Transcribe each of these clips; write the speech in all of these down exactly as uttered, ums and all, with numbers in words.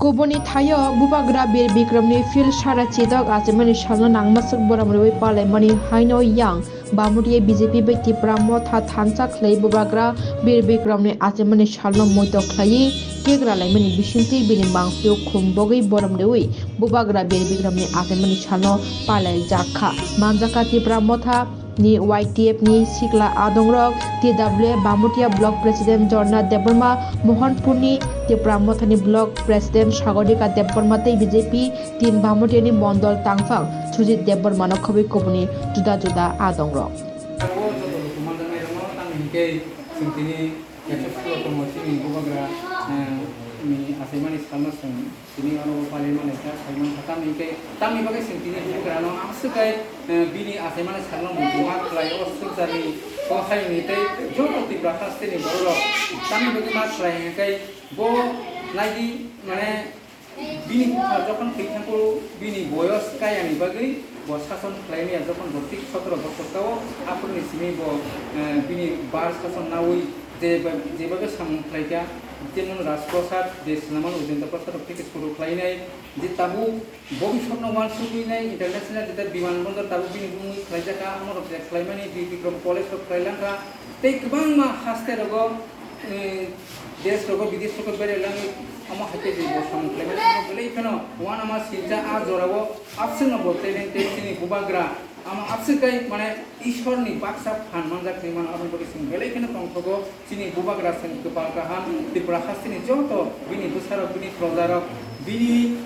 Kubuni thaio Bubagra Bir Bikramni field sara chidok achaimani salno nangmaswk borom rwi palaimani haino yang Bamutiya B J P bai Tipra Motha thansa khlai Bubagra Bir Bikramni achaimani salno muito khlaiwi kegra laimani bisingtwi bini mangsio khum bogwi borom rwi Bubagra Bir Bikramni achaimani salno palai jakha. Manjakha Tipra Motha ni Y T F ni sikla adongrok, T W F Bamutiya Block President Jorna Debbarma, Mohanpurni Tipra Mothani Block President Sagarika Debbarma tei B J P tin Bamutiyani Mondol Tangphang Sujit Debbarmano khobwi kubuni juda juda adongrok. Aro joto luku manjaknairokno tamni hinkhe chwng tini Yakso sulo tongo chini bubagra, eh, ni achaimani salno chwng tini oro palaimani kha, saiman kha, tamni hinkhe, tamni bagwi chwng tini bubagrano amswk khe, eh, bini achaimani salno muitu ma khlai o swngcharni kok hayungni tei joto Tripura hasteni bororok tamni bagwi ma khlai hinkhe bo naidi, mane, Bini bupha jokhon thwi thangkhu, bini boyos kayani bagwi bo sason khlaimaya, jokhon bo thik sotoro bosor tao, aphuruni simi bo, eh, bini bar sason naui je ba-, jebabe samung khlaikha, jemon Rajprasad, je Snamani Ujendra Prasad rok thik suru khlainai, je tabuk bobisotno uansugwi nai international jeta biman bondor tabuk bini bumwi khlaijakha, amorok je khlaimani, Bikram College rok khlai langkha, tei kwbangma haste rogo, eh, desh rogo, bidesh rogo berai langwi, omo hai khe je bo samung khlaimani, omo belai kheno uanama sincha a jorao abswkno bo talent tei chini bubagra, amo abswk kai, mane, Ishwarni baksa phan manjak hinwi mano, aboni bagwi chwng belai kheno tongthogo, chini bubagra chwng kwpal kaham, Tripura hasteni joto bini bwsarok, bini projarok, bini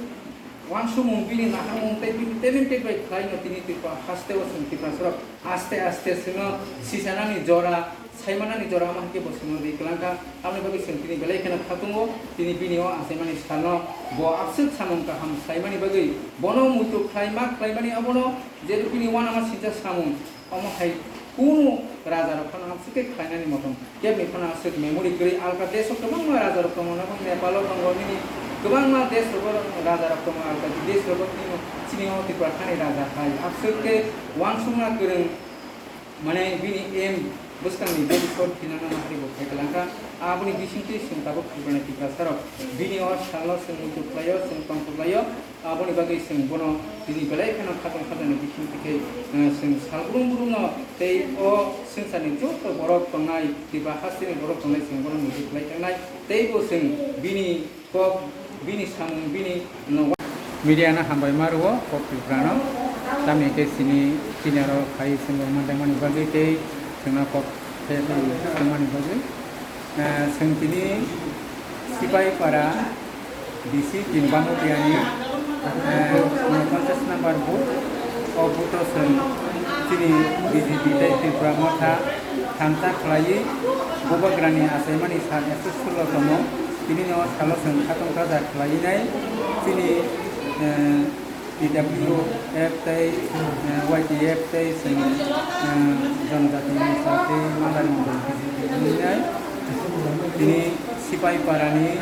uansukmung, bini naharmung tei bini talented bai khlaino tini Tripura hasteo chwng Tiprasarok aste aste chwngno sichanani jora, saimanani jora, omo hai khe bo chwngno ri kwlangkha. Aboni bagwi chwng tini belai kheno khatungo, tini bini o achaimani salno bo aswk samung kaham khlaimani bagwi bono muitu khlai ma khlaimani abono je bini uanama sincha samung, omo hai kunu rajarok phano aswk khe khlainani motom. Kebni phano aswk memory kwrwi alka desh o kwbangma raja rok tongo, nabo Nepal o tongo, nini kwbangma desh rogo raja rok tongo, alka desh rogo chini, chini o Tripura thani raja hai aswk khe uansukna kwrwng, mane bini aim bwskangni body shot thinana nahari bo khai kwlangkha. Aboni bisingtwi chwng tabuk Tripura ni Tiprasa rok bini o salno chwng muitu khlaio, chwng tongthok laio. Aboni bagwi chwng bono tini belai kheno khatong khatongni bising tikhe, eh, chwng sal brum brumno tei o swngcharni joto borok tongnai, Tripura hasteni borok tongnai, chwng bono muitu khlai tangnai. Tei bo chwng bini kok, bini samung, bini nogo. Media no hambai ma rwo kok Tripura no. Tamni khe chini, chini aro khai chwng rok manjakmani bagwi tei chwngno kok khe tongmani bagwi. Eh, chwng tini Sipaipara D C tin Bangutiani, eh, ponchash number booth, o booth o chwng chini B J P tei Tripura Motha thansa khlaiwi bubagrani achaimani sal S S Sulotomo tinino salo chwng khatong khaja khlaiwi nai chini, eh, T W F tei, eh, Y T F tei chwng, eh, Jonojati Morcha tei Mandari Mondol B J P wngwi nai. Tini Sipai Parani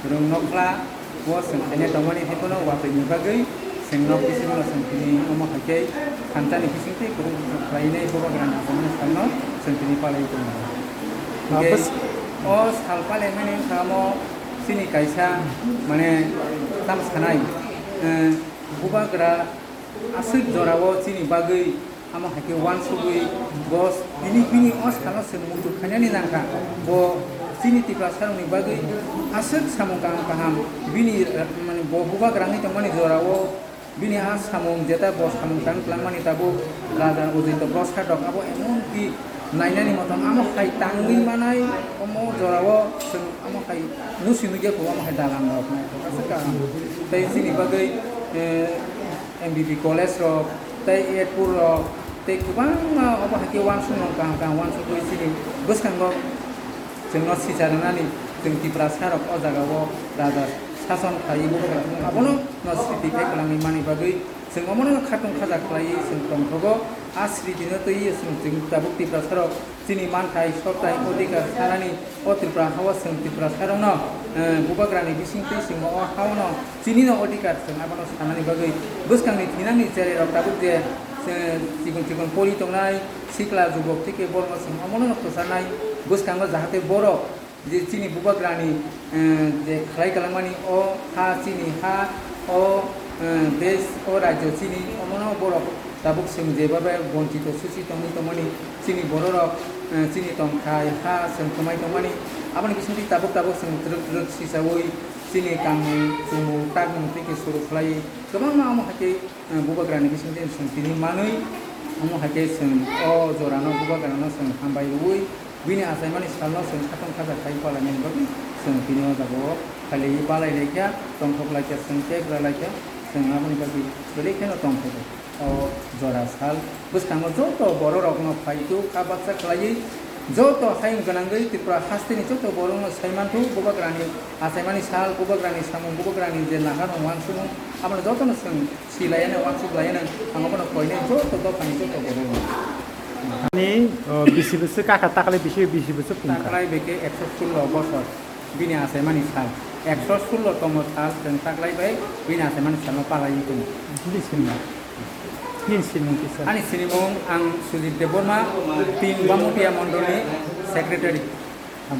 Rwngnokla o chwng khaina tongmani hai phano watwi ni bagwi chwng nok bisingo chwng tini omo hai khe thansa ni bising tei kwrwng khlainai bubagrani achaimani salno chwng tini palaiwi tongo. Hwnkhe o sal palaimani wngkha omo chini kaisa, mane, tamo sanai, eh, Bubagra aswk jorao chini bagwi amo hai khe uansugwi bo tini bini o salo chwng muitu khainani nangkha. Bo chini Tiprasarokni bagwi aswk samung kaham kaham bini, mane, bo bubagra wngwi tongmani jorao bini a samung jeta bo samung tang twlangmani tabuk Raja Ujendra Prasad rok abo emon ki nainani motom amo hai tangwi manai omo jorao chwng amo hai nusi nugya kho amo hai dalan rok naithok aswk kaham. Tei chini bagwi, eh, M B B college rok, tei airport rok, tei kwbangma obo hai khe uansukmung kaham kaham uansugwi chini bwskango chwngno sicha rwnani, chwng Tiprasa rok o jaga o raja sason khlaiwi abono no sriti khe kwlangwi mani bagwi chwng omono khatung khaja khlaiwi chwng tongthogo. A sriti no twiwi chwng, chwng tabuk Tiprasa rok chini manthai, sotai, odhikar sanani o Tripura hao chwng Tiprasa rokno, eh, bubagrani bisingtwi chwng o hao no chini no odhikar chwng abono sanani bagwi bwskangni thinangni cherai rok tabuk je, eh, chikon chikon pori tongnai sikla jubok tei khe borokno chwng omono no kwcharnai bwskango jahate borok Je chini bubagrani, eh, je khlai kalangmani o ha chini ha, o, eh, desh, o rajyo chini, omono borok tabuk chwng jebabe bonchito suchi tongwi tongmani, chini bororok, eh, chini tongthai ha chwng kwmai tongmani, aboni bisingtwi tabuk tabuk chwng twrwk twrwk sichaui chini kamung chumung takmung tei khe suru khlaiwi kwbangma omo hai khe, eh, bubagrani bisingtwi chwng tini manwi, omo hai khe chwng o jorano bubagrano chwng hambai rwui, bini achaimani salno chwng khatong khaja khai palainani bagwi chwng tini o jaga o khailaiwi balai laikha, tongthok laikha, chwng tei bwra laikha, chwng aboni bagwi belai kheno tongthok o jora sal bwskango joto bororokno phaitu kha baksa khlaiwi joto hayung gwnangwi Tripura hasteni joto borokno saimantu bubagrani achaimani sal, bubagrani samung, bubagrani je naharmung wansukmung, abono jotono chwng silaiano, wansuk laiano, ang abono koinai joto dophani joto borok. Ani, o, bisi bwswk kaka taklai bisi, bisi bwswk pungkha. Taklai beke ekso sullo bosor bini achaimani sal. Ekso sullo tongmo sal chwng taklai bai bini achaimani salno palaiwi tongo. Bini sinimung. Nini sinimung kisa. Ani sinimung ang Sujit Debbarma, Tin Bamutia Mondolni secretary.